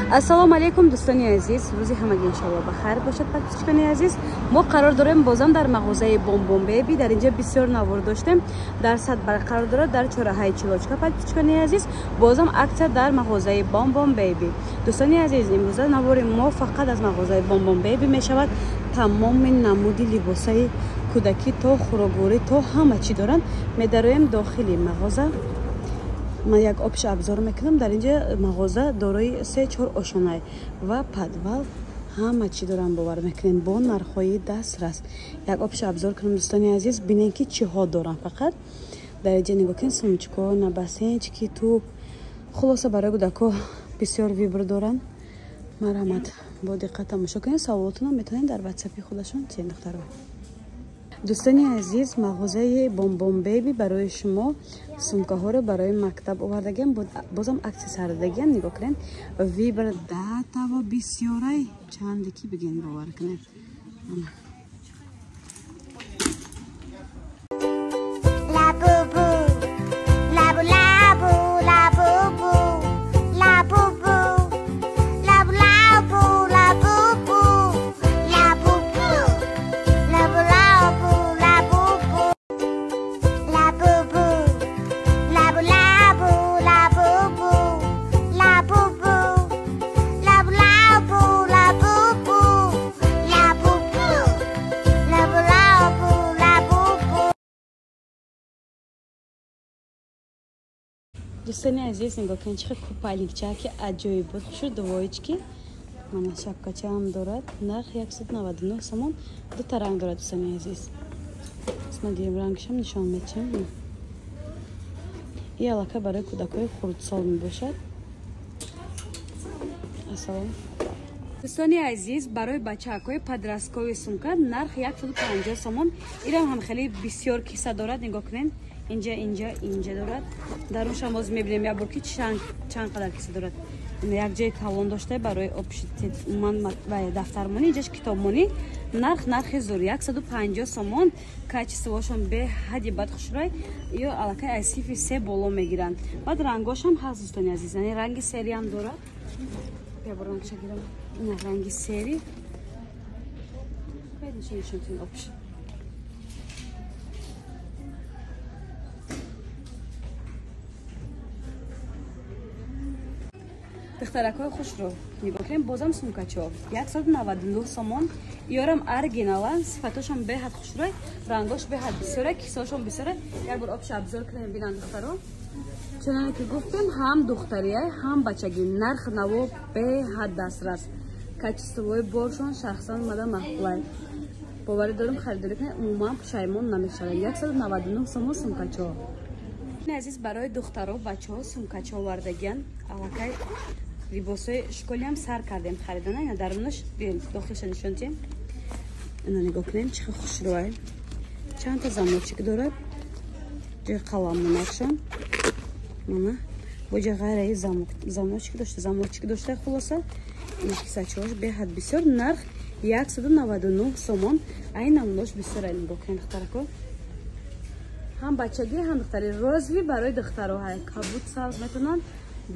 Ассалому алайкум дӯстони азиз, рӯзи ҳамагӣ иншаллоҳ ба хайр бошад. Подписчикони азиз, мо қарор дорем бозам дар мағозаи Бомбом Беби. Дар инҷа бисёр навор доштем, дар сад барқарор дорад дар чораҳаи Чилочка. Подписчикони азиз, бозам аксия дар мағозаи Бомбом Беби. Дӯстони азиз, имрӯза навори мо фақат аз мағозаи Бомбом Беби мешавад. Тамоми намуди либосаи кӯдакӣ то хӯрокворӣ то ҳама чӣ доранд. Медароем дохили мағоза. Ман як обша обзор мекунам. Дар инҷа мағоза дорои 3-4 ошонай ва подвал ҳама чӣ дорам, бовар мекунем, бо нархҳои дастрас. Як обша обзор кунам дӯстони азиз, бинем ки чиҳо дорам. Фақат дар инҷа нигоҳ кунед, сумочко, набасенчики, туп, хулоса барои кӯдакҳо бисёр вибр доранд. Марҳамат, бо диққат тамошо кунед. Саволотонам метавонед дар ватсапи худашон тиен духтаро. Дӯстони азиз, мағозаи Бомбом Беби барои шумо сумкаҳоро барои мактаб овардагиам, бозам аксия сардагиам. Нигоҳ кунед, вибр датаво бисёрай, чанде ки бигин, бовар кунед. Дӯстони азиз, нигоҳ кунед, чӣ купальникча ки аҷоиб буд, хушур двоечки, мана шапкачаам дорад. Нарх 199 сомон, дута ранг дорад дӯстони азиз. Ман рангшам нишон медиҳам. И аллакай барои кӯдакҳои хурдсол мебошад. Ассалом дӯстони азиз, барои бачаҳакҳои подростковый сумка нарх 150 сомон. Ирам ҳам хеле бисёр киса дорад, нигоҳ кунед. Инҷа, инҷа, инҷа дорад. Даруншам боз мебинем як бор ки чанд қадар киса дорад. Як ҷои калон дошта барои умуман дафтармонӣ, инҷаш китобмонӣ. Нарх нархи зур 150 сомон. Качествошон беҳади бад хушрӯй. Ё аллакай аз сифи 3 боло мегиранд. Баъд рангошам ҳаст дӯстони азиз, яъне ранги сериам дорад. Як бор рангша гирам. Ина ранги сери. Нишон тин обш. Духтаракҳои хушро нигоҳ кунем, бозам сумкачо 199 сомон. Иёрам оригинала, сифатошон беҳад хушрӯй, рангош беҳад бисёра, кисаошон бисёра. Як бор обша обзор кунем, бинанд духтаро. Чуноне ки гуфтем, ҳам духтария, ҳам бачагӣ, нарх наво беҳад дастрас. Качествои боршон шахсан мада маъқулай. Боварӣ дорам харидорӣ кунед, умуман пушаймон намешавед. 199 сомон сумкачо. Азиз, барои духтаро бачаҳо сумкачо овардагиян. Аллакай либосҳои школиам сар кардем харидана. Ина дарунаш биёем дохилша нишон диҳем. Ина нигоҳ кунем, чӣ хушрӯай. Чандта замочек дорад. Ҷои қаламмонакшон. Мана бо ҷои ғайраи замочек дошта, замочек дошта. Хулоса ин кисачаҳош беҳад бисёр. Нарх 199 сомон. Ай намунош бисёр. Ай нигоҳ кунем духтарако. Ҳам бачагӣ, ҳам духтари. Розви барои духтаро ҳай, кабуд сабз метавонанд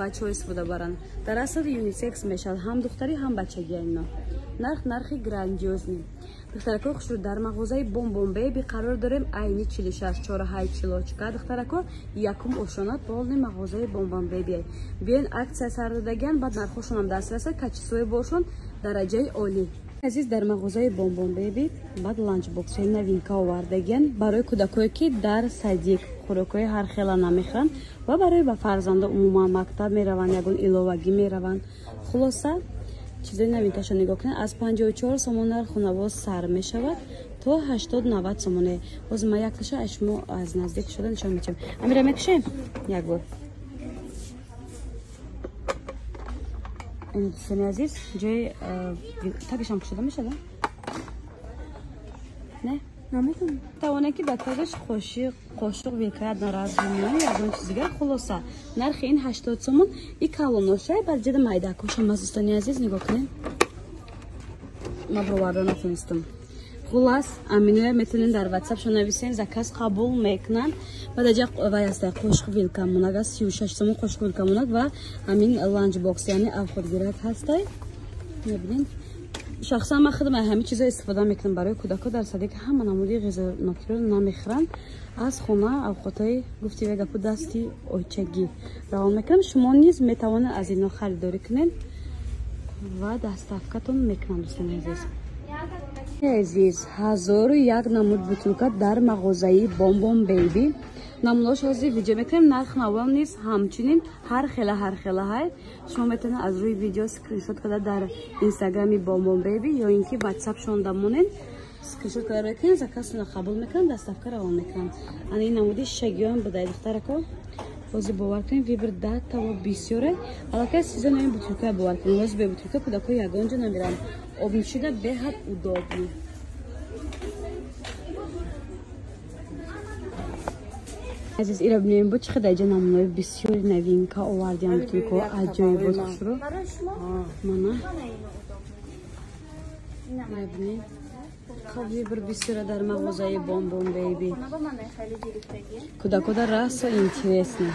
бачаҳо истифода баранд. Дар асл юнисекс мешавад, ҳам духтарӣ, ҳам бачагӣ. Ино нарх нархи грандиозный. Духтарако хушрӯ, дар мағозаи Бомбом Беби қарор дорем, айни 46 чораҳаи Чилочка. Духтарако, якум ошона полни мағозаи Бомбом Беби. Биёен, аксия сар додагиян, баъд нархҳошонам дастраса, качествои боршон дараҷаи олӣ. Азиз, дар мағозаи Бомбом Беби баъд ланчбоксҳои новинка овардагиян барои кӯдакое ки дар садик хӯрокҳои ҳархела намехӯранд ва барои ба фарзандо умуман мактаб мераванд, ягон иловагӣ мераванд. Хулоса чизои новинкашо нигоҳ кунед. Аз 54 сомон нарху наво сар мешавад то 80-90 сомоне. Боз ман якташа аз шумо аз наздик шуда нишон медиҳам. Амира мекушем як бор. Дӯстони азиз, ҷои тагишам кушода мешавад? Не? Наметавонам. Тавонем ки ба тагаш қошиқ, вилка одноразовый, ягон чиз дигар. Хулоса нархи ин 80 сомон. И калоношай, баъд ҷида майдакошам аст дӯстони азиз, нигоҳ кунед. Ман боварда натонистам. Хулас, аминоя метавонед дар WhatsApp-шо нависен, заказ қабул мекунанд. Баъд аҷа вай ҳастай қошуқ вилкамонак аст, 36 сомон қошуқ вилкамонак ва ҳамин ланчбокс, яъне авқотгирак ҳастай. Мебинед? Шахсан ман худам ҳамин чизо истифода мекунам барои кӯдакҳо дар садик ҳама намуди ғизонокиро намехӯранд. Аз хона авқотҳои гуфти вай гапу дасти ойчагӣ равон мекунам. Шумо низ метавонед аз ино харидорӣ кунед ва доставкатон мекунам, дӯстони азиз. Азиз, 1001 намуд бутылка дар мағозаи Бомбом Бейби. Намунаҳош ҳозир видео мекунем, нарх навом низ ҳамчунин ҳар хела ҳар хела ҳай. Шумо метавонед аз рӯи видео скриншот карда дар инстаграми Бомбом Бейби ё ин ки ватсапшон дамонед, скриншот карда рӯй кунед, заказтонро қабул мекунанд, доставка равон мекунанд. Ана ин намуди шагиён будай духтарако. Ҳозир бовар кунед, вибр да таво бисёре. Аллакай сезони ин бутылка бовар кунед. Ҳозир бе бутылка кӯдакҳо ягон ҷо намеранд. Обнӯшида беҳад удобни. Азиз, ира бинем бо чӣ қадар иҷа намунаҳои бисёри новинка овардиам бутылкаҳо аҷоибот хушрӯ. Мана. Ира бинем. Хоб вибр бисёра дар мағозаи Бомбом Бейби. Кӯдакҳо дар расо интересно.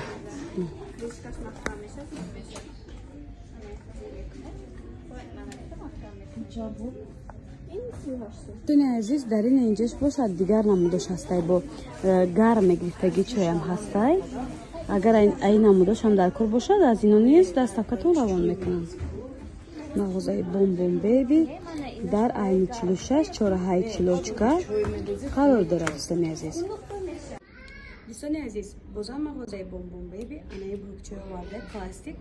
Дӯстони азиз, дар ин инҷош бошад дигар намудош ҳастай, бо гарм мегирифтагӣ чоям ҳастай. Агар ай намудошам дар кор бошад, аз ино низ доставкатон равон мекунанд. Мағозаи Бомбом Бейби дар айни 46 чораҳаи Чилочка қарор дорад, дӯстони азиз. Дӯстони азиз, бозам мағозаи Бомбом Бейби анаи бурукчои оварда пластик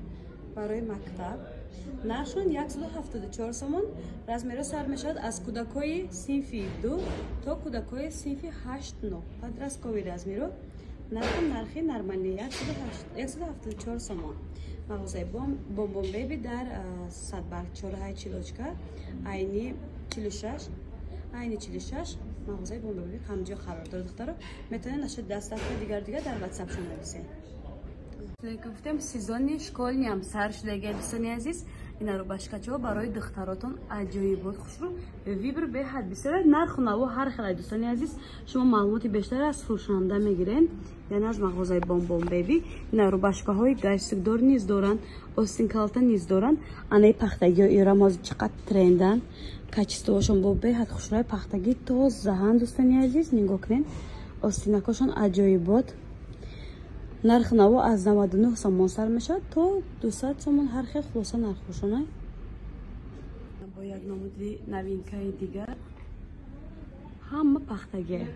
барои мактаб. Нархшон 174 сомон. Размеро сар мешавад аз кӯдакҳои синфи 2 то кӯдакҳои синфи 8-9. Подростковый размеро. Нархи нархи нормалӣ 174 сомон. Мағозаи Бомбом Бейби дар Садбарг чораҳаи Чилочка, айни 46, айни 46 мағозаи Бомбом Бейби ҳамҷо қарор дорад. Духтаро, метавонед нашуд доставка дигар дигар дар WhatsApp-шон нависед. Гуфтем сезони школьниам сар шудагия, дӯстони азиз. Ина рубашкачаҳо барои духтаротон аҷоибот хушрӯ. Вибр беҳад бисёр, нарху наво ҳар хела, дӯстони азиз. Шумо маълумоти бештар аз фурӯшанда мегиред, яъне аз мағозаи Бомбом Бейби. Ина рубашкаҳои галстукдор низ доранд, остинкалта низ доранд. Анаи пахтагиҳо ира ҳозир чӣ қадр тренданд, качествоашон бо беҳад хушрӯи пахтагӣ тозаанд, дӯстони азиз. Нигоҳ кунед, остинакҳошон аҷоибот. Нарх наво аз 99 сомон сар мешавад то 200 сомон, ҳар хел хулоса нархошона. Бо як намуди новинкаи дигар ҳама пахтагӣ.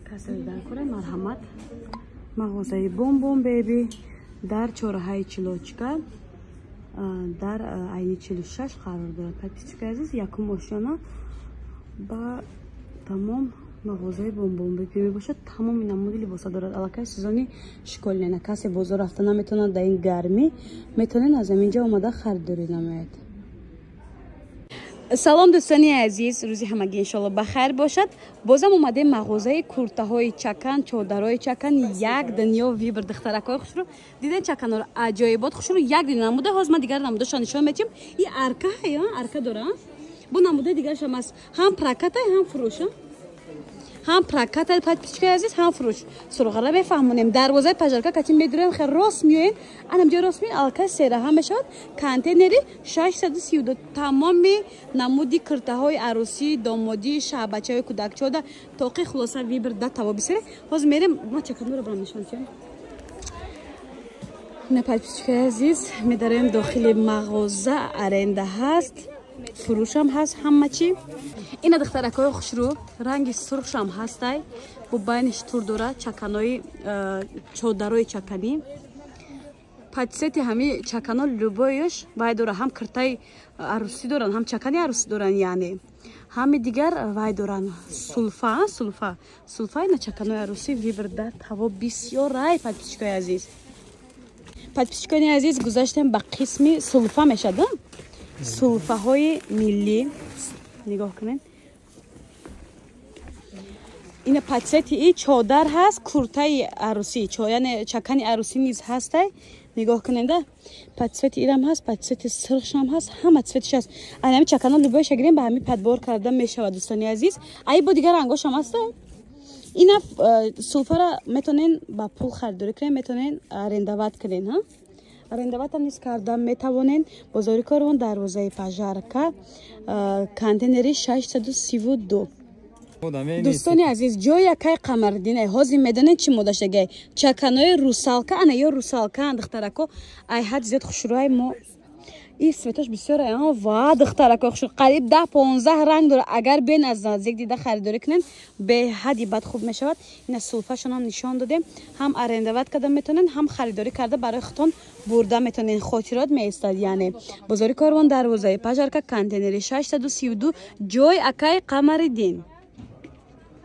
Касе дар кора марҳамат. Мағозаи Бомбом Бейби дар чораҳаи Чилочка дар айни 46 қарор дорад. Подписчикои азиз, якум ошёна ба тамом мағозаи Бомбом Бейби мебошад. Тамоми намуди либоса дорад. Аллакай сезони школьный. На касе бозор рафта наметавонад дар ин гармӣ, метавонед аз ҳамин ҷо омада харидорӣ намоед. Салом дӯстони азиз, рӯзи ҳамагӣ иншоалло ба хайр бошад. Бозам омадем мағозаи куртаҳои чакан, чодарҳои чакан, як дунё вибр. Духтаракҳои хушрӯ, диден чаканҳоро аҷоибот хушрӯ, як дунё намуда. Ҳозир ман дигар намудашро нишон медиҳам. И арка ҳай, арка дора, бо намудаи дигарашам аст. Ҳам прокатай, ҳам фурӯш. Ҳам прокатай, подписчикои азиз, ҳам фурӯш. Суроғара мефаҳмонем. Дарвозаи пожарка кати медурем, хел рост меоем. Анамҷо рост меоем, аллакай сераҳа мешавад. Контейнери 632 тамоми намуди киртаҳои арӯсӣ, домодӣ, шаҳбачаҳои кӯдакчода, тоқи хулоса вибр да таво бисёре. Ҳозир мерем, ма чаканро барам нишон диҳам. На подписчикои азиз, медароем дохили мағоза, аренда ҳаст, фурӯшам ҳаст, ҳама чӣ. Ина духтаракҳои хушрӯ, ранги сурхшам ҳастай, бо байниш тур дора, чаканои чодарои чаканӣ. Патсети ҳами чакано любояш вай дора, ҳам киртаи арӯсӣ доранд, ҳам чакани арӯсӣ доранд, яъне ҳами дигар вай доранд. Сулфа, сулфа, сулфа ина чаканои арӯсӣ вибр да таво бисёрай, подписчикои азиз. Подписчикони азиз, гузаштем ба қисми сулфа мешад, сулфаҳои миллӣ. Нигоҳ кунед. Ина патсети и чодар ҳаст, куртаи арӯсӣ, яъне чакани арӯсӣ низ ҳастай. Нигоҳ куненда, под цвети ирам ҳаст, под цвети сирхшам ҳаст, ҳама цветиш ҳаст. Ана ҳами чакана любойша гирем, ба ҳами подбор карда мешавад, дӯстони азиз. Ай бо дигар рангошам ҳаста. Ина сулфара метонен ба пул харидорӣ кунен, метонен арендовать кунен, ҳа? Арендоватам низ карда метавонен. Бозори Корвон, дарвозаи Пожарка, контейнери 632. Дӯстони азиз, ҷои якай Қамардин. Ҳозир медонед чӣ модаштагай? Чаканои русалка, ана ё русалка, духтарако, ай ҳад зиёд хушрӯай. Мо и цветош бисёр ва, духтарако, хушрӯ, қариб 10-15 ранг дора. Агар бен аз наздик дида харидорӣ кунен, беҳади бад хуб мешавад. Ина сулфашонам нишон додем. Ҳам арендовать карда метавонен, ҳам харидорӣ карда барои худтон бурда метавонен, хотирот меистад. Яъне бозори Корвон, дарвозаи Пожарка, контейнери 632, ҷой акай Қамариддин.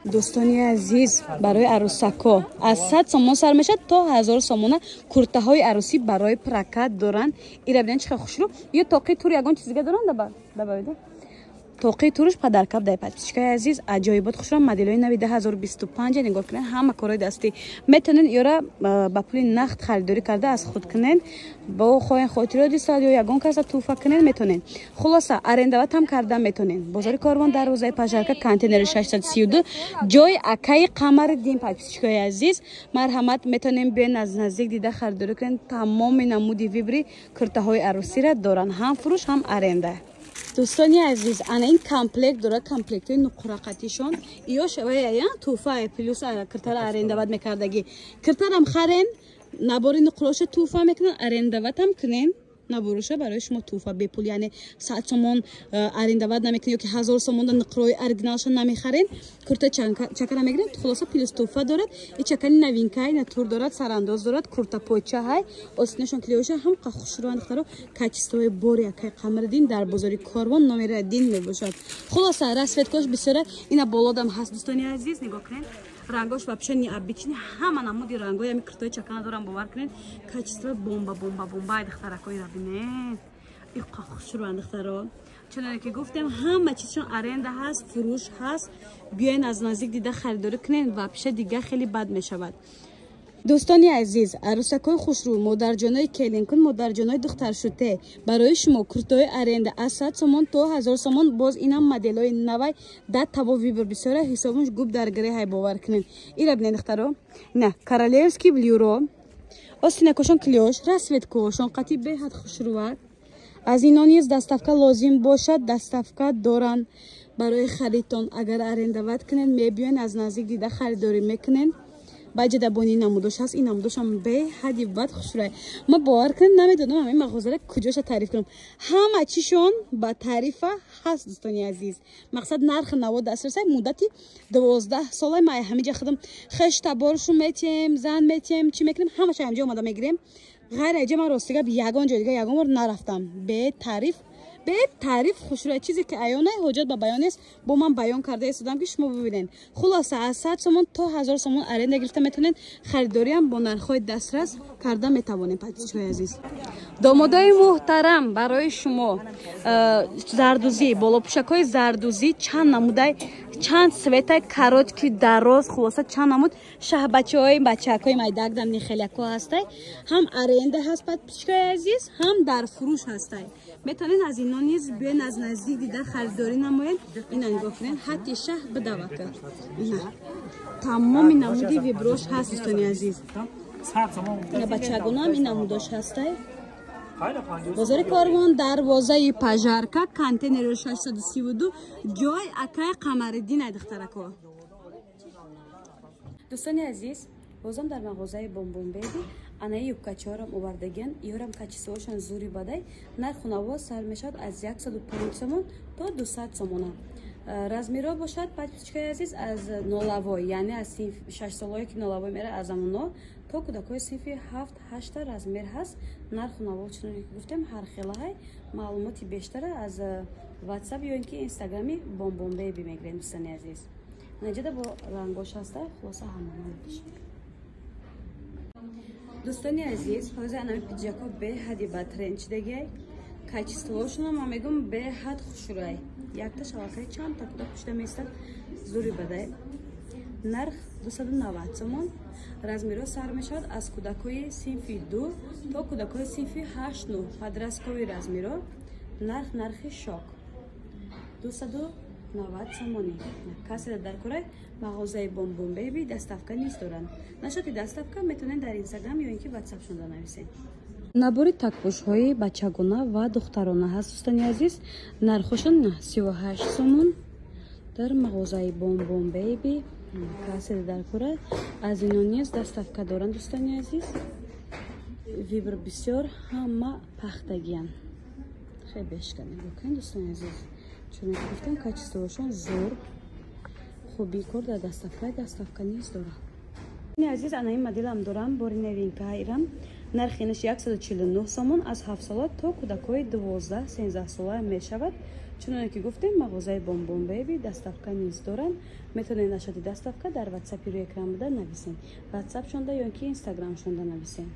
Дӯстони азиз, барои арӯсако аз 100 сомон сар мешавад то 1000 сомона. Куртаҳои арӯсӣ барои прокат доранд. Ира бинед, чӣ хел хушрӯ. Ё тоқи тур ягон чиз дига доранд? Дабавида тоқи туруш падаркаб дай. Подписчикаи азиз, аҷоибот хушро, моделҳои нави 2025 нигоҳ кунед, ҳама корҳои дастӣ. Метавонед ёра ба пули нақд харидорӣ карда аз худ кунед, бо хоҳен хотиро дисад ё ягон каса тӯҳфа кунед, метавонед. Хулоса, арендовать ҳам карда метавонед. Бозори Корвон, дарвозаи Пожарка, контейнери 632, ҷои акаи Қамариддин. Подписчикои азиз, марҳамат, метавонем биёен, аз наздик дида харидорӣ кунед. Тамоми намуди выбори куртаҳои арӯсиро доранд, ҳам фурӯш, ҳам аренда. Дӯстони азиз, ана ин комплект дорад, комплектҳои нуқрақатишон. Ё шавая тӯҳфа плюс киртара арендовать мекардагӣ. Киртарам харен, набори нуқроша тӯҳфа мекунанд, арендоватам кунен, наборуша барои шумо тӯҳфа бепул. Яъне 100 сомон арендовать намекунед ёки 1000 сомонда нуқрои оригиналша намехарен, курта чакара мегирен. Хулоса, плюс тӯҳфа дорад. И чакани новинкай на тур дорад, сарандоз дорад, курта почаҳай, остинашон клеёша ҳам хушрӯан. Духтаро, качествои бори акай Қамриддин дар бозори Корвон номери 1 мебошад. Хулоса, расцветкош бисёра. Ина болодам ҳаст, дӯстони азиз, нигоҳ кунед, рангош вообще необычный, ҳама намуди рангои ҳами киртои чакана дорам. Бовар кунед, качество бомба, бомба, бомба. Ай духтаракои, бинед, иқа хушрӯан, духтаро. Чуноне ки гуфтем, ҳама чизшон аренда ҳаст, фурӯш ҳаст. Биёен, аз наздик дида харидорӣ кунед, вообще дига хеле бад мешавад. Дӯстони азиз, арӯсакҳои хушрӯ, модарҷонои келинкун, модарҷонои духтаршуте, барои шумо куртои аренда аз 100 сомон то 1000 сомон. Боз инам моделҳои навай да таво, выбор бисёра, ҳисобуш губ дар гиреҳай, бовар кунед. Ира бинед, духтаро, на королевский блюро, остинакошон клёш, расцветкошон қати беҳад хушрӯвак. Аз ино низ доставка лозим бошад, доставка доранд барои харидтон. Агар арендовать кунед, мебиёен, аз наздик дида харидорӣ мекунед. Баъҷа бони намудош ҳаст, ин намудошам беҳади бад хушрӯй. Ма бовар кунед, намедонам ҳамин мағозара куҷоша таъриф кунам, ҳама чишон ба таърифа ҳаст. Дӯстони азиз, мақсад нархи наво дастрасай. Муддати 12 сола ма ҳамиҷа худам хеш таборшу метиҳем, зан метиҳем, чӣ мекунем, ҳамаша ҳамҷа омада мегирем. Ғайр аҷа ман рости гап ягон ҷой дига ягон бор нарафтам. Бетаъриф, бетаъриф хушрӯй, чизе ки аёна ҳоҷат ба баён нест, бо ман баён карда истодам, ки шумо бибинед. Хулоса, аз 100 сомон то 1000 сомон аренда гирифта метавонед, харидориам бо нархҳои дастрас карда метавонед. Подписчикои азиз, домодои муҳтарам, барои шумо зардузӣ, болопӯшакҳои зардузӣ чанд намудай, чанд цветай, короткий, дароз, хулоса, чанд намуд. Шаҳбачаҳои бачаакҳои майдагдам нихеляко ҳастай. Ҳам аренда ҳаст, подписчикои азиз, ҳам дар фурӯш ҳастай. Метавонед аз ино низ биёен, аз наздик дида харидорӣ намоед. Ина нигоҳ кунед, ҳатти шаҳ бидавака. Ина тамоми намуди выборош ҳаст, дӯстони азиз. Ина бачагонаам ин намудош ҳастай. Бозори Корвон, дарвозаи Пожарка, контейнери 632, ҷой акай Қамариддин. Ай духтарако, дӯстони азиз, бозам дар мағозаи Бомбомбеби анаи юбкачаҳорам овардагиян. Иёрам качествоашон зури бадай. Нарху наво сар мешавад аз 105 сомон то 200 сомона. Размерҳо бошад, подписчикои азиз, аз нолавой, яъне аз синф 6 солое ки нолавой мера, аз амоно то кӯдакҳои синфи ҳафт ҳашта размер ҳаст. Нарху наво, чуноне ки гуфтем, ҳар хелаҳай. Маълумоти бештара аз Ватсап ё ин ки Инстаграми Бомбомбеби мегирем, дӯстони азиз. Наҷада бо рангош ҳаста, хулоса, ҳамааш. Дӯстони азиз, ҳозир анами пиджакҳо беҳади ба тренд шидагиай. Качествоошона ман мегӯм, беҳад хушрӯай. Якта шалакаи чанд та кӯдак пушта меистад, зури бадай. Нарх 290 сомон. Размерҳо сар мешавад аз кӯдакҳои синфи 2 то кӯдакҳои синфи 8-9. Подростковый размерҳо. Нарх нархи шок. 290 сомонӣ. Касе дар кораи мағозаи Бомбом Бейби доставка низ доранд. Нашоти доставка метавонед дар Инстаграм ё ин ки Ватсапшонда нависед. Набори такпӯшҳои бачагона ва духтарона ҳаст, дӯстони азиз. Нархошон 38 сомон дар мағозаи Бомбом Бейби. Касе дар кора аз ино низ доставка доранд, дӯстони азиз. Вибр бисёр, ҳама пахтагиян. Хеле бешка нигоҳ кунед, дӯстони азиз. Чунон ки гуфтам, качествошон зур, хубии кор дар доставка низ дорад. Азиз, ана ин моделам дорам, бори новинка ирам. Нархи инаш 149 сомон, аз 7 сола то кӯдакҳои 12-13 сола мешавад. Чуноне ки гуфтем, мағозаи Бомбом Бейби доставка низ доранд. Метавонед нашоти доставка дар ватсапи рӯи экран буда нависед. Ватсапшонда ё ки инстаграмшонда нависед.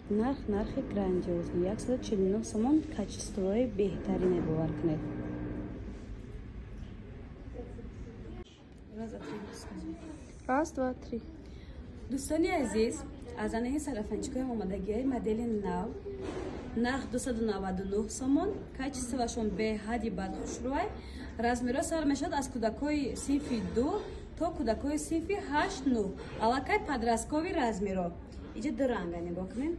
Нарх нархи грандиозный 149 сомон, качествои беҳтарине, бовар кунед. Раз, два, три. Дӯстони азиз, аз анаи сарафанчикҳои омодагиҳои модели нав, нарх 299 сомон, качествашон беҳади бад хушрӯай. Размерҳо сар мешавад аз кӯдакҳои синфи 2 то кӯдакҳои синфи 8-9. Аллакай подростковый размерҳо. Иҷа ду ранга нигоҳ кунед.